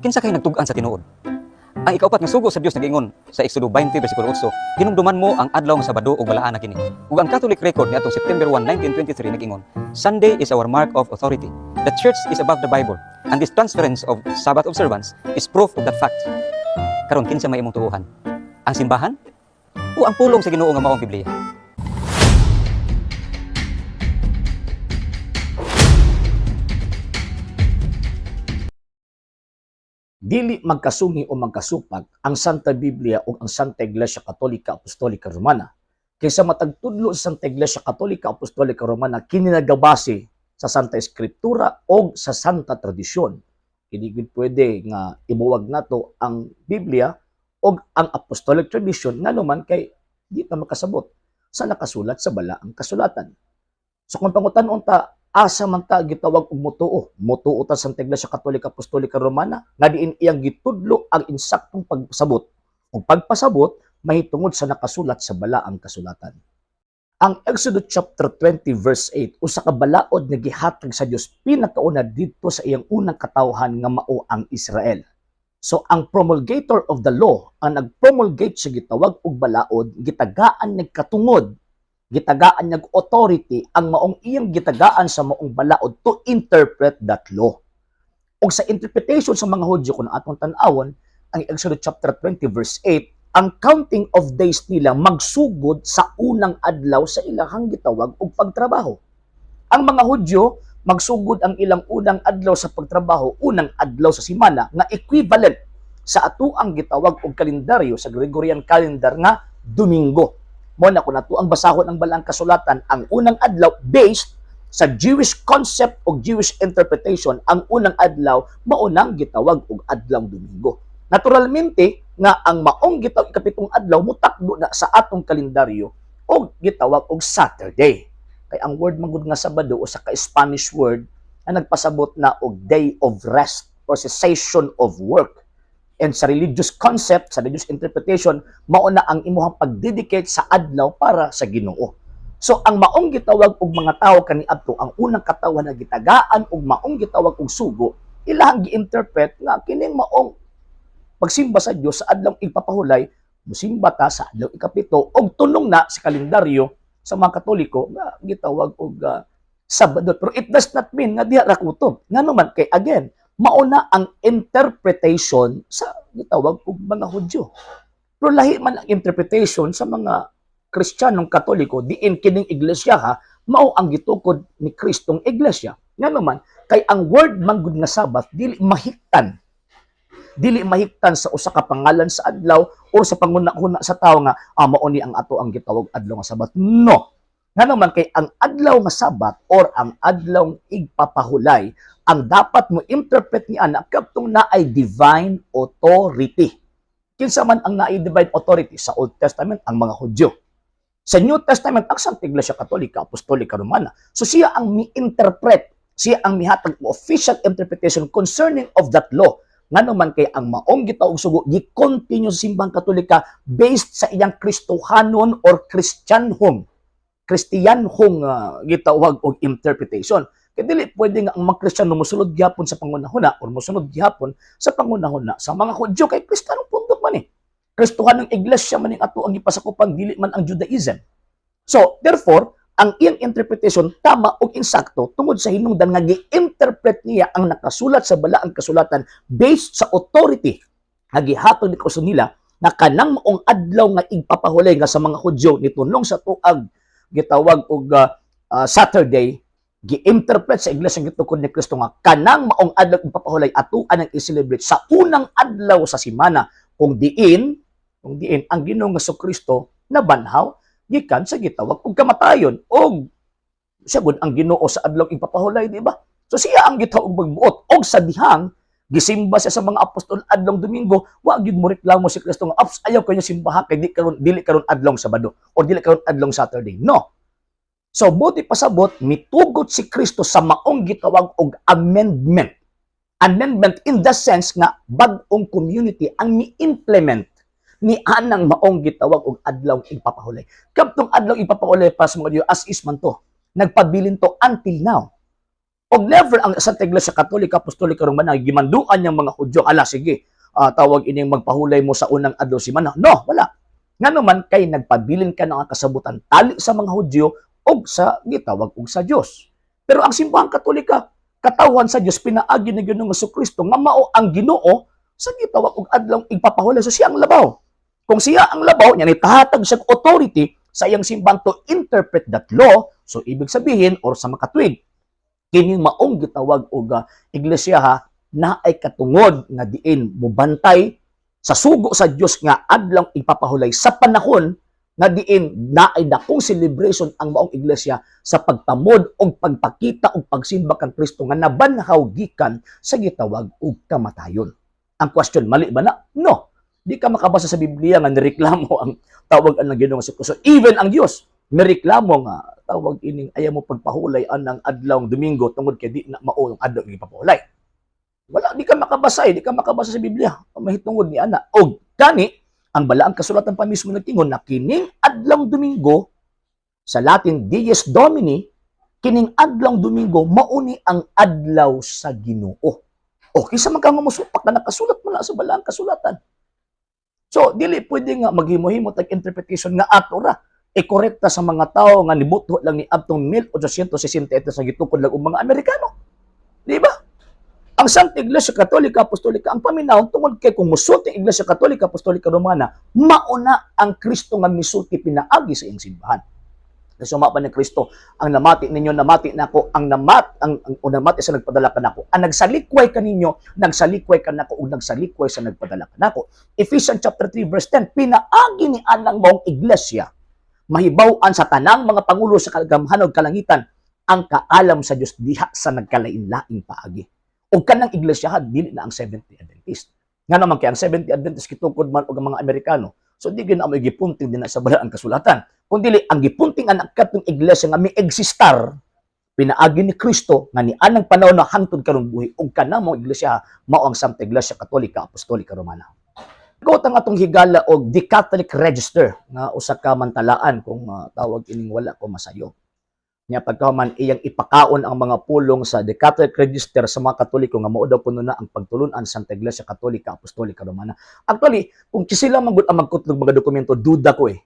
Kinsa kay nagtug-an sa tinuod? Ang ikaupat nga sugo sa Dios nag-ingon sa Exodo 20 versikulo 8, "Hinumduman mo ang adlaw nga Sabado ug balaana kini." Ug ang Catholic record niadtong September 1, 1923 nag-ingon, "Sunday is our mark of authority. The Church is above the Bible, and this transference of Sabbath observance is proof of that fact." Karon, kinsa may imong tuuhan? Ang simbahan o ang pulong sa Ginoo nga mao ang Biblia? Dili magkasungi o magkasupak ang Santa Biblia o ang Santa Iglesia Katolika Apostolika Romana. Kaysa matag tudlo sa Santa Iglesia Katolika Apostolika Romana, kini nagabase sa Santa Escritura o sa Santa Tradisyon. Hindi gid pwede nga ibuwag nato ang Biblia o ang Apostolic Tradition, ngano man kay di ta makasabot sa nakasulat sa balaang kasulatan. So kung pangutan-on ta, asa man ta gitawag og motuo? Motuo ta sa Santa Iglesia Katolika Apostolika Romana nga diin iyang gitudlo ang insaktong pagsabot o pagpasabot mahitungod sa nakasulat sa balaang kasulatan. Ang Exodus chapter 20 verse 8, usa ka balaod nga gihatag sa Dios pinakauna didto sa iyang unang katawhan nga mao ang Israel. So ang promulgator of the law, ang nagpromulgate sa gitawag og balaod, gitagaan nagkatungod, gitagaan niyag authority ang maong iyang gitagaan sa maong balaod to interpret that law. Og sa interpretation sa mga Hudyo, kung atong tan-awon ang Exodus chapter 20 verse 8, ang counting of days nila magsugod sa unang adlaw sa ilahang gitawag og pagtrabaho. Ang mga Hudyo, magsugod ang ilang unang adlaw sa pagtrabaho unang adlaw sa simana, nga equivalent sa atuang gitawag og kalendaryo sa Gregorian calendar nga Domingo. Mo na kung ato ang basahon ang balaang kasulatan, ang unang adlaw, based sa Jewish concept o Jewish interpretation, ang unang adlaw maunang gitawag og adlaw Domingo. Naturalmente nga ang maong gitawag ikapitong adlaw mutakdo na sa atong kalendaryo og gitawag og Saturday. Kay ang word man gud nga Sabado usa ka Spanish word nga nagpasabot na og day of rest or cessation of work. And sa religious concept, sa religious interpretation, mao na ang imuhang pagdedicate sa adlaw para sa Ginoo. So ang maong gitawag og mga tawo kaniadto, ang unang katawhan nga gitagaan og maong gitawag og sugo, ilahang gi-interpret nga kining maong pagsimba sa Dios sa adlaw ipapahulay, musimba ta sa adlaw ikapito og tunong na sa kalendaryo sa mga Katoliko nga gitawag og Sabado. Pero it does not mean nga diha ra kutob. Ngano man kay again, mauna ang interpretation sa gitawag og mga Hudyo. Pero lahi man ang interpretation sa mga Kristiyanong Katoliko diin kining iglesia ha mao ang gitukod ni Kristong iglesia. Ngano man kay ang word man gud nga Sabbath dili mahiktan sa usa ka pangalan sa adlaw or sa panguna-una sa tawo nga mao ni ang ato ang gitawag adlaw nga Sabat. No. Ngano man kay ang adlaw nga Sabat or ang adlaw igpapahulay, ang dapat mo interpret ni ana kadtong naay divine authority. Kinsa man ang naay divine authority? Sa Old Testament, ang mga Hudyo. Sa New Testament, ang Santa Iglesia Katolika Apostolika Romana. So siya ang mi-interpret, siya ang mihatag og official interpretation concerning of that law. Ngano man kay ang maong gitawag sugo gi-continue sa simbahang Katolika based sa iyang Kristohanon or Kristiyanhong gitawag og interpretation. Kay dili pwede nga ang mga Kristiyano mosulod gyapon sa pangunahuna or mosunod gyapon sa pangunahuna sa mga Hudyo, kay Kristiyanong pundok man eh. Kristohanong iglesia man ning ato ang gipasakupan, dili man ang Judaism. So, therefore, ang iyang interpretation tama og insakto tungod sa hinungdan nga gi-interpret niya ang nakasulat sa balaang kasulatan based sa authority nga gihatag ni Kristo nila na kanang maong adlaw nga igpapahulay, nga sa mga Hudyo nitunong sa tuag gitawag og Saturday, gi-interpret sa iglesia gitukod ni Kristo nga kanang maong adlaw igpapahulay atuan ang i-celebrate sa unang adlaw sa simana, kung diin ang Ginoong Kristo nabanhaw gikan sa gitawag og kamatayon og siya gud ang Ginoo sa adlaw igpapahulay, di ba? So siya ang gitawag magbuot, og sa dihang gisimba siya sa mga apostol adlong Domingo, wa gyud mo reklamo si Kristo nga, "Ops, ayaw ko niya simbaha kay di karon, dili karon adlong Sabado or dili karon adlong Saturday." No. So buti pasabot, mitugot si Kristo sa maong gitawag og amendment. Amendment in the sense nga bag-ong community ang mi-implement ni anang maong gitawag og adlaw ipapahulay. Kadtong adlaw ipapahulay pa sa mga Diyo, as is man to. Nagpabilin to until now. Og never ang Santa Iglesia Katolika Apostolika Romana gimanduan niyang mga Hudyo, ala sige, tawag ining magpahulay mo sa unang adlaw semana. No, wala. Ngano man kay nagpabilin ka ng kasabutan tali sa mga Hudyo og sa gitawag og sa Dios. Pero ang Simbahang Katolika, katawhan sa Dios pinaagi ni Ginoong Kristo nga mao ang Ginoo sa gitawag og adlaw igpapahulay, so siya ang labaw. Kung siya ang labaw, niya tahatag siya authority sa iyang simbahan to interpret that law. So ibig sabihin or sa makatuwid, kining maong gitawag og iglesia ha na ay katungod nga diin mubantay sa sugo sa Dios nga adlaw ipapahulay sa panahon nga diin na ay dakong celebration ang maong iglesia sa pagtamod og pagpakita og pagsimba kang Kristo nga nabanhaw gikan sa gitawag og kamatayon. Ang question, mali ba na? No. Di ka makabasa sa Biblia nga nireklamo ang tawag ang Ginoong Kristo. Even ang Dios nireklamo nga tawag ining ayaw mo pagpahulay anang adlaw Domingo tungod kay di na mao ang adlaw ipapahulay. Wala, di ka makabasa eh, di ka makabasa sa Biblia mahitungod ni ana. Og gani ang balaang kasulatan pa mismo nagtingon na kining adlaw Domingo, sa Latin Dies Domini, kining adlaw Domingo mauni ang adlaw sa Ginoo. O kisa man ka nga mosupak na nakasulat man na sa balaang kasulatan. So dili pwede nga maghimo-himo tag interpretation nga ato ra ikorekta sa mga tao nga nibuto lang ni adtong 1867 sa gitukod lang og mga Amerikano. Di ba? Ang Santa Iglesia Katolika Apostolika ang paminaw tungod kay kung musulti ang Iglesia Katolika Apostolika Romana, mauna ang Kristo nga misulti pinaagi sa iyang simbahan. Kasi pa ni Kristo, ang namati ninyo, namati nako, ang namat, ang o namati sa nagpadala kanako. Ang nagsalikway kaninyo, nagsalikway kanako, ug nagsalikway sa nagpadala kanako. Ephesians chapter 3 verse 10, pinaagi ni anang maong iglesia mahibaw-an sa tanang mga pangulo sa kagamhanan ug kalangitan ang kaalam sa Dios diha sa nagkalain-laing paagi. Ug kanang iglesia dili na ang Seventh-day Adventist. Nga naman kay ang Seventh-day Adventist gitukod man og ang mga Amerikano. So di gyud na mo gipunting din na sa balaang kasulatan. Kung dili ang gipunting ang katong iglesia nga mi-existar pinaagi ni Kristo nga ni anang panahon na hangtod karon buhi, ug kanang mao iglesia mao ang Santa Iglesia Katolika Apostolika Romana. Quote ang atong higala og The Catholic Register nga usa ka mantalaan kung tawag ining wala ko masayo. Nya pagkahuman iyang ipakaon ang mga pulong sa The Catholic Register sa mga Katoliko nga mao daw kuno na ang pagtulun-an sa Santa Iglesia Katolika Apostolika Romana. Actually, kung sila man gud ang magkutlog mga dokumento, duda ko eh.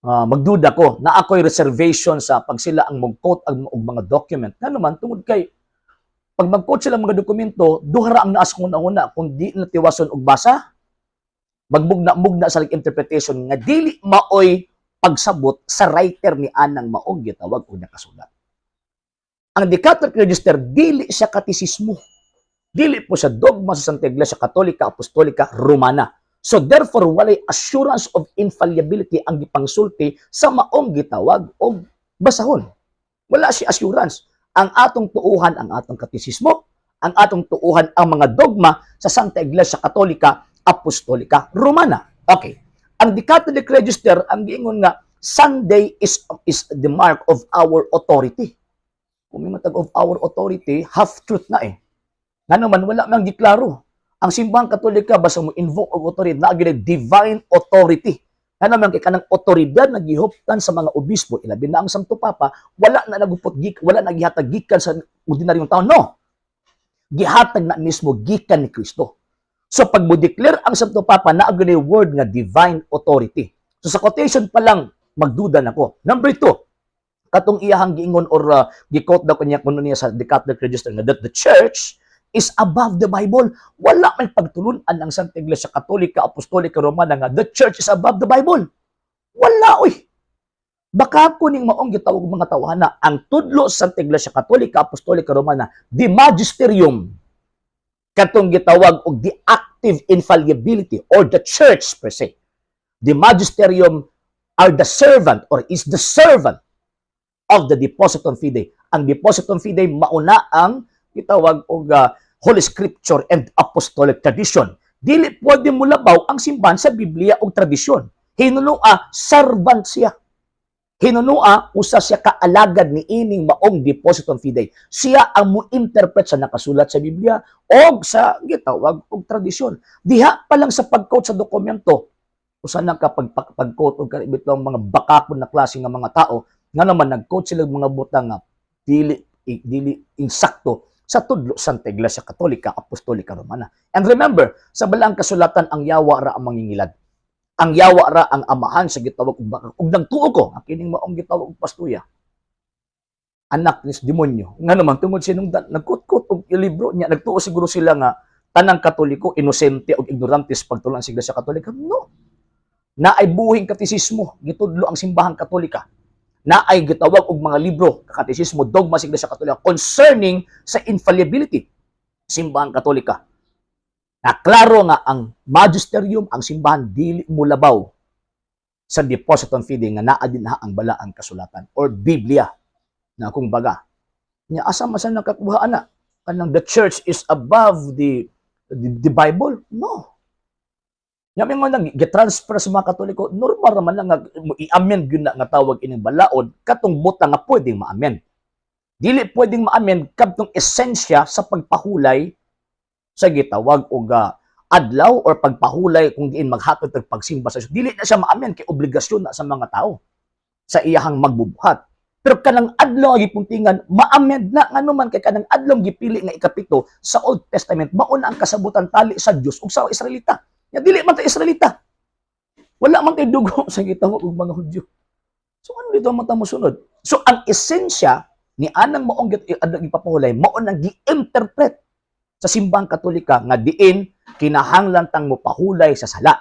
Magduda ko na ako'y reservation sa pag sila ang mag-quote ang og mga document. Nga naman tungod kay pag mag-quote sila mga dokumento, duha ra ang naas kong una kung di na tiwason og basa, magmugna-mugna sa interpretation nga dili maoy pagsabot sa writer ni anang maong gitawag og nakasulat. Ang The Catholic Register dili siya katisismo. Dili po siya dogma sa Santa Iglesia Katolika Apostolika Romana. So therefore walay assurance of infallibility ang gipangsulti sa maong gitawag og basahon. Wala siya assurance. Ang atong tuuhan ang atong katisismo, ang atong tuuhan ang mga dogma sa Santa Iglesia Katolika Apostolika Romana. Okay. Ang The Catholic Register ang giingon nga Sunday is the mark of our authority. Kung may matag of our authority, half truth na eh. Ngano man wala mang giklaro. Ang Simbahang Katolika basta mo invoke og authority na divine authority. Ngano man kay kanang otoridad nga gihuptan sa mga obispo, ilabi na ang Santo Papa, wala na nagupot gik, wala na gihatag gikan sa ordinaryong tao. No. Gihatag na mismo gikan ni Kristo. So pag mo declare ang Santo Papa na agad word nga divine authority. So sa quotation pa lang magduda nako. Number 2, katong iyahang giingon or gi-quote daw kanya kuno niya sa The Catholic Register nga that the church is above the Bible. Wala may pagtulun-an ang Santa Iglesia Katolika Apostolika Romana nga the church is above the Bible. Wala oy. Baka kuning maong gitawag mga tawhana ang tudlo sa Santa Iglesia Katolika Apostolika Romana, the magisterium, katong gitawag og the active infallibility or the church per se. The magisterium are the servant or is the servant of the depositum fidei. Ang depositum fidei mauna ang gitawag og Holy Scripture and Apostolic Tradition. Dili pwede mo labaw ang simbahan sa Biblia og tradisyon. Hinunua, servant siya. Hinunua, usa siya kaalagad ni ining maong depositum fidei. Siya ang mo-interpret sa nakasulat sa Biblia og sa gitawag og tradisyon. Diha pa lang sa pag-quote sa dokumento, usa na ka pag-quote og karibitong mga bakakon na klase nga mga tao nga naman nag-quote sila og mga butang nga dili dili insakto sa tudlo Santa Iglesia Katolika Apostolika Romana. And remember, sa Balaang Kasulatan, ang yawa ra ang mangingilad. Ang yawa ra ang amahan sa gitawag og bakak. Ug nagtuo ko ang kining maong gitawag og pastuya, anak ni demonyo. Nga naman tungod sinungdan, nagkutkot og libro niya, nagtuo siguro sila nga tanang Katoliko inosente og ignorante sa pagtulong sa Iglesia Katolika. No. Naay buhing katisismo, gitudlo ang Simbahang Katolika. Naay gitawag og mga libro, katisismo, dogma sa Iglesia Katolika concerning sa infallibility Simbahang Katolika. Na klaro nga ang magisterium, ang simbahan dili mulabaw sa Depositum Fidei nga naa din na ang Balaang Kasulatan or Biblia na kung baga. Nya asa man sa nakakuha ana kanang the church is above the Bible? No. Nya may nang gitransfer sa mga Katoliko, normal raman lang nga i-amend gyud na nga tawag ining balaod katong butang nga pwedeng ma-amend. Dili pwedeng ma-amend kadtong esensya sa pagpahulay sa gitawag og adlaw or pagpahulay kung diin maghatod og pagsimba sa Dios. Dili na siya ma-amend kay obligasyon na sa mga tao sa iyahang magbubuhat. Pero kanang adlaw nga gipuntingan, ma-amend na, ngano man kay kanang adlaw gipili nga ikapito sa Old Testament, mao na ang kasabutan tali sa Dios ug sa Israelita. Nya dili man ta Israelita. Wala man tay dugo sa gitawag og mga Hudyo. So ano dito ang mata mo sunod? So ang esensya ni anang maong adlaw gipapahulay, mao nang gi-interpret sa Simbahang Katolika nga diin kinahanglan tang mopahulay sa sala.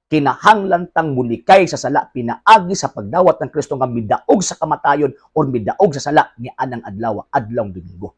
Kinahanglan tang mulikay sa sala pinaagi sa pagdawat ng Kristo nga midaog sa kamatayon or midaog sa sala ni anang adlaw, Adlong Domingo.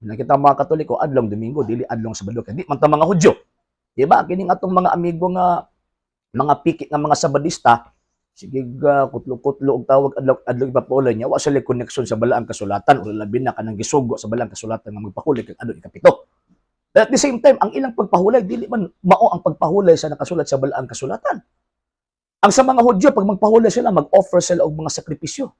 Nakita mga Katoliko, Adlong Domingo, dili Adlong Sabado, kay di man ta mga Hudyo. Di ba? Kining atong mga amigo nga mga piki nga mga Sabadista, sige ga kutlo-kutlo og tawag adlaw adlaw ipapahulay niya, wa sila connection sa Balaang Kasulatan o labi na kanang gisugo sa Balaang Kasulatan nga magpahulay kag adlaw ikapito. But at the same time, ang ilang pagpahulay dili man mao ang pagpahulay sa nakasulat sa Balaang Kasulatan. Ang sa mga Hudyo, pag magpahulay sila, mag-offer sila og mga sakripisyo.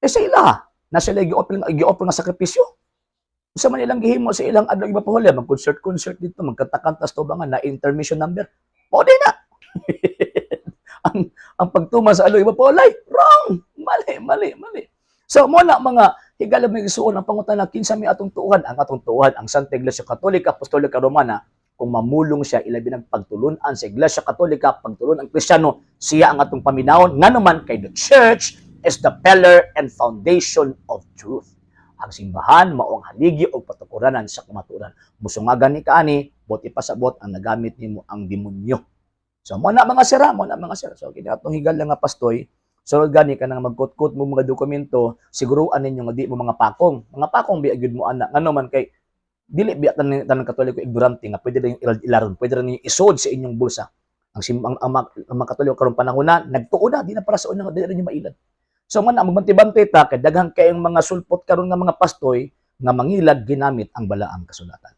Eh sa ila, na sila gi-offer nga sakripisyo. Sa man ilang gihimo sa ilang adlaw ipapahulay, mag-concert-concert dito, magkanta-kanta sa tubangan na intermission number. Mao din na. Ang pagtuma sa adlaw ipapahulay, wrong. Mali, mali, mali. So mo na, mga higala mga igsuon, ang pangutana, kinsa may atong tuuhan? Ang atong tuuhan ang Santa Iglesia Katolika Apostolika Romana. Kung mamulong siya, ilabi ng pagtulunan sa Iglesia Katolika, pagtulun ang Kristiyano, siya ang atong paminawon, ngano man kay the church is the pillar and foundation of truth. Ang simbahan mao ang haligi o patukuranan sa kamatuoran. Musungagan ni kaani, buot ipasabot ang nagamit nimo ang demonyo. So mo na, mga sira, mo na, mga sira. So kini atong higala nga pastoy, sunod gani ka nang magkut-kut mo mga dokumento, siguruan ninyo nga di mo mga pakong. Mga pakong biya gyud mo ana. Ngano man kay dili biya tanan tanang Katoliko ignorante nga pwede rin yung ilaron, pwede rin yung isod sa inyong bulsa. Ang sim ang mga Katoliko karong panahon na nagtuo na, di na para sa unang, di rin yung mailad. So man magbantay-bantay ta kay daghan kayong mga sulpot karon nga mga pastoy nga mangilad ginamit ang Balaang Kasulatan.